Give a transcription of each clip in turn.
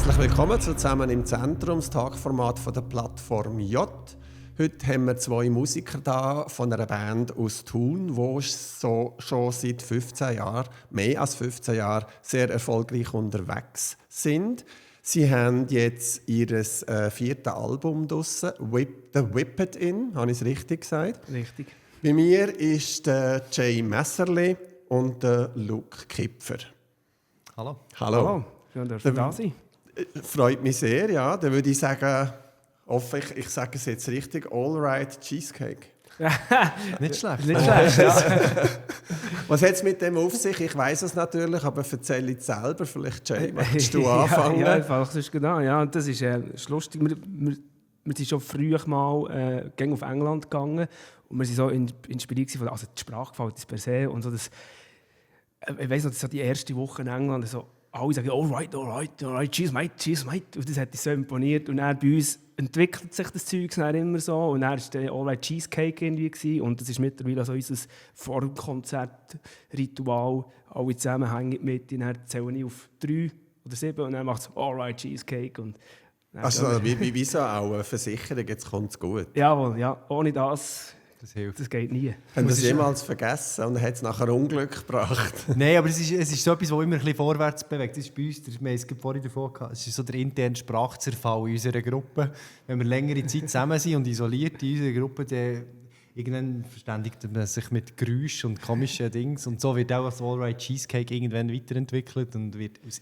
Herzlich willkommen zu «Zusammen im Zentrum», das Tagformat von der Plattform J. Heute haben wir zwei Musiker da von einer Band aus Thun, die schon seit 15 Jahren, mehr als 15 Jahren, sehr erfolgreich unterwegs sind. Sie haben jetzt ihr 4. Album draussen, «The Whippet In», habe ich es richtig gesagt? Richtig. Bei mir ist der Jay Messerli und der Luke Kipfer. Hallo. Hallo. Schön, dass du da sein. Freut mich sehr, ja. Dann würde ich sagen, hoffe ich sage es jetzt richtig, All Right Cheesecake. Nicht schlecht. Nicht schlecht, ja. Was hat es mit dem auf sich? Ich weiss es natürlich, aber erzähle es selber. Vielleicht, Jay, möchtest du anfangen? Ja, das ist genau. Ja, das ist lustig. Wir sind schon früh mal auf England gegangen und wir sind so inspiriert von die Sprache gefällt uns per se und so das. Ich weiss noch, das war die erste Woche in England. So, alle sagen, all right, cheers, mate. Und das hat uns so imponiert. Und dann bei uns entwickelt sich das Zeug dann immer so. Und dann war der All Right Cheesecake irgendwie gewesen. Und das ist mittlerweile so unser Vorkonzertritual. Alle zusammen hängen mit. Und dann zählen wir auf 3 oder 7 und dann macht es All Right Cheesecake. Und also wie so auch eine Versicherung, jetzt kommt es gut. Jawohl, ja. Ohne das... Das hilft. Das geht nie. Haben Sie das jemals vergessen und hat es nachher Unglück gebracht? Nein, aber es ist so etwas, das immer ein bisschen vorwärts bewegt. Das ist bei uns, wir haben es vorhin davon gehabt, es ist so der interne Sprachzerfall in unserer Gruppe. Wenn wir längere Zeit zusammen sind und isoliert in unserer Gruppe, dann irgendwann verständigt man sich mit Geräuschen und komischen Dingen. Und so wird auch das All Right Cheesecake irgendwann weiterentwickelt und wird aus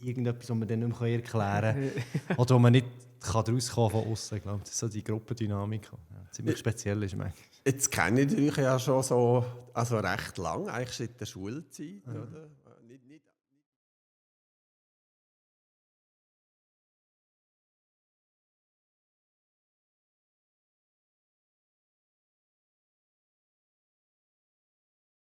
irgendetwas, was man dann nicht mehr erklären kann oder wo man nicht rauskommen von außen. Das ist so die Gruppendynamik, die ziemlich speziell ist. Jetzt kenne ich euch ja schon so recht lang, eigentlich seit der Schulzeit. Oder?